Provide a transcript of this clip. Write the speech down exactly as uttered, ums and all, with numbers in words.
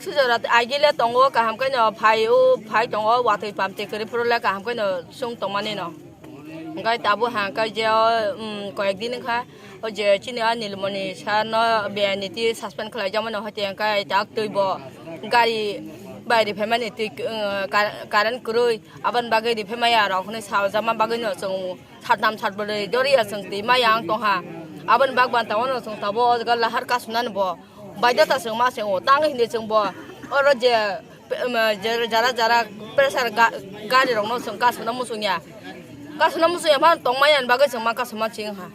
Sujora agile tongo kaham khe no phai o phai tongo watwi pamtwi kwrwi phuru le kaham khe no sung tongmani no. Hwnkhe tabuk hangkhe je o, um, koyek din wngkha o je chini o Nilmoni sir no biyani twi suspend khlai jakmani hoite hwnkhe tak twi bo gari bai riphaimani twi, um, kar-, current kwrwi aboni bagwi riphaimaya rok hinwi sajakma bagwi no chwng satnam satbwrwi doriya chwng twi maya wng tongkha. Aboni bagwi tamo no chwng tabuk o jaga lahar kasunani bo. Baidota chwng ma chwng o, tang hindi chwng bo. Oro je, pe-, em, je, jara, jara pressure ga-, gari rok no chwng kasuna muchung ya. Kasuna muchung ya, man tong maya ni bagwi chwng ma kasuma chwng ha.